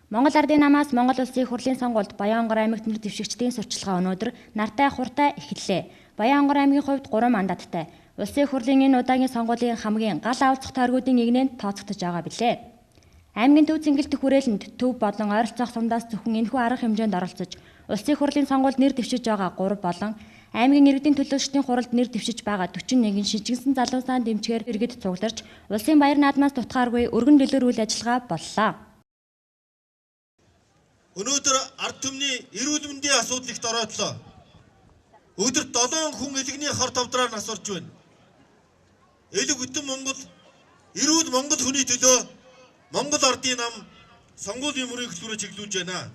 Монгол Ардын намаас Монгол Улсын их хурлын сонгуульд Баян-Онгор аймагт нэр дэвшигчдийн сурталчилгаа өнөөдөр нартай хуртай эхэллээ. Баян-Онгор аймгийн хувьд 3 мандаттай. Улсын их хурлын энэ удаагийн сонгуулийн хамгийн гал авалцах тойргуудын нэгнээр тооцогдож байгаа билээ. Аймгийн төв цэнгэлт хүрээлэнд төв болон ойролцоох сумдаас зөвхөн энэхүү арга хэмжээнд оролцож, Улсын их хурлын сонгуульд нэр дэвшиж байгаа 3 болон аймгийн иргэдийн төлөөлөгчдийн хуралд нэр дэвшиж байгаа 41 шижигсэн залуусаа дэмжихээр иргэд цугларч, улсын баяр наадмаас дутгааргүй өргөн дэлгэр үйл ажиллагаа боллоо. Өнөөдөр ард түмний эрүүл мэндийн асуудал их доройтлоо. Өдөрт 7 хүн элэгний хор товдроор нас орж байна. Элэг бүтэн Монгол, эрүүл Монгол хүний төлөө Монгол Ардын нам сонгуулийн мөрийн хөтөлбөрөөр чиглүүлж байна.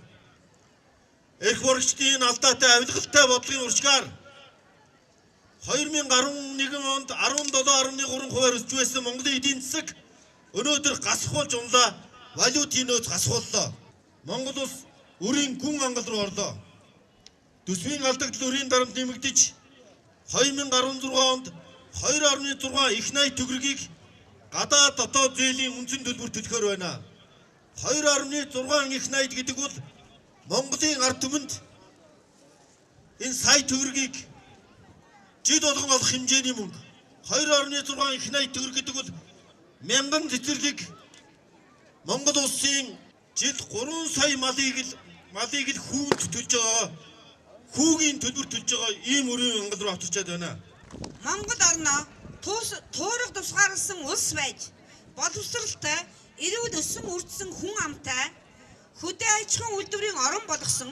Эх урагчдын алдаатай авилгалтай бодлогын уршгаар 2011 онд 17.3% өсч байсан Монголын эдийн засаг өнөөдөр гасхуулж унлаа, валютын нөөц гасхууллаа. Монгол улс өрийн гүн ангал руу орлоо. Төсвийн алдагдал өрийн дарамт нэмэгдэж 2016 онд 2.6 их 80 төгрөгийг гадаад дотоод зээлийн үндсэн төлбөр төлөхөөр байна. 2.6 их 80 гэдэг бол Монголын ард түмэнд энэ сая төгрөгийг жил болгон олох хэмжээний мөнгө. 2.6 их 80 төгрөг гэдэг бол мянган цэцэрлэг Монгол улсын жил 3 сая малыг л хүүнд төлж байгаа, хүүгийн төлбөр төлж байгаа ийм өрийн ангал руу авчирчаад байна. Монгол орноо туурах тусгаарласан улс байж боловсралтай, эрүүл өссөн үрдсэн хүн амтай, хөдөө аж ахуйн үйлдвэрийн орон болгосон,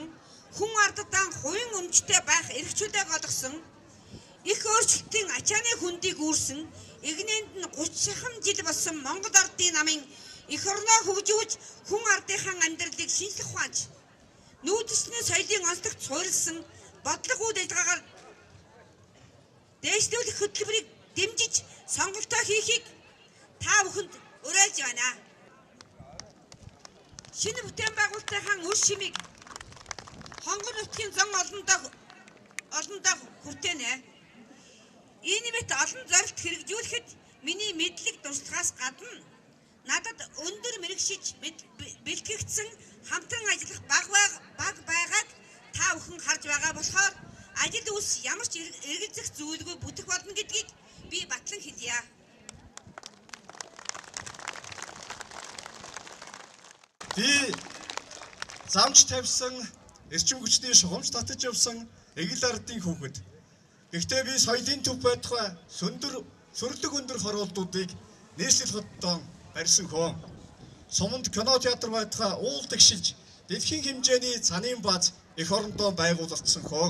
хүн арддаан хувийн өмчтэй байх эрх чөлөөг олгосон, их өөрчлөлтийн ачааны хөндийг үүрсэн, эгнээнд нь 30 шахам жил болсон Монгол Ардын намын эх орноо хөгжүүлж хүн ардынхаа амьдралыг шинжлэх ухаанч, нүүдэлчний соёлын онцлогт суурилсан бодлого үйл ажиллагаагаар дээшлүүлэх хөтөлбөрийг дэмжиж сонголтоо хийхийг та бүхэнд уриалж байна. Шинэ бүтээн байгуулалтынхаа үр шимийг Хонгор нутгийн зон олондоо хүртээнэ. Энэ мэт олон зорилт хэрэгжүүлэхэд миний мэдлэг туршлагаас гадна надад өндөр мэрэгшиж бэлтгэгдсэн хамтран ажиллах баг байгааг та бүхэн харж байгаа болохоор ажил үйлс ямар ч эргэлзэх зүйлгүй бүтэх болно гэдгийг би батлан хэлье. Би замч тавьсан, эрчим хүчний шугамч татаж явсан эгэл ардын хүүхэд. Гэхдээ би соёлын төв байтугай сөрдөг өндөр хороолтуудыг нийслэл хотдоо барьсан хөө. Суманд кино театр байтугай уул дэгшилж дэлхийн хэмжээний цанын бааз эх орондоо байгуулагдсан хөө.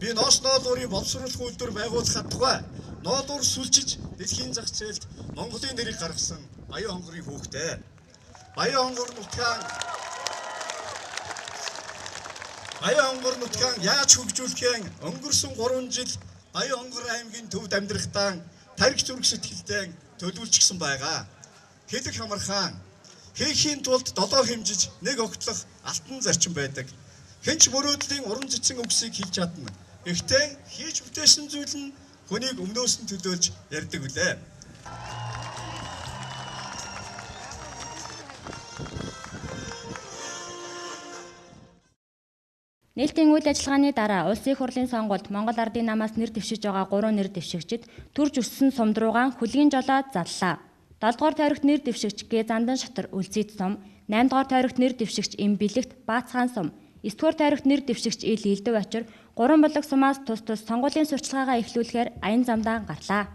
Би ноос ноолуурын боловсруулах үйлдвэр байгуулахад тухай ноолуур сүлжиж дэлхийн зах зээлд Монголын нэрийг гаргасан Баян-Хонгорын хүүхдээ. Баян-Хонгор нутгаан яаж хөгжүүлэхээ өнгөрсөн 3 жил Баян-Хонгор аймгийн төвд амьдрахдаа тарих зүрх сэтгэлдээ төлөвлөжсөн байгаа. Хэлэх амархан хийхийн тулд долоо хэмжиж нэг огтлох алтан зарчим байдаг. Хинч мөрөөдлийн уран зэцэн үгсийг хэлж чадна. Гэхдээ хийж бүтээсэн зүйл нь хүнийг өмнөөс нь төлөөлж ярьдаг үлээ. Нээлтийн үйл ажиллагааны дараа Улсын их хурлын сонгуульд Монгол Ардын намаас нэр дэвшиж байгаа 3 нэр дэвшигчид төрж өссөн сумд руугаан хөлгийн жолоо заллаа. 7 дугаар тойрогт нэр дэвшигч Г Зандан Шатар Үлзийд сум, 8 дугаар тойрогт нэр дэвшигч Эм Бэлэгт Баацхан сум, 9 дугаар тойрогт нэр дэвшигч Ил Элдв Очир 3 булаг сумаас тус тус сонгуулийн сурталчилгаагаа эхлүүлэхээр аян замдаа гарлаа.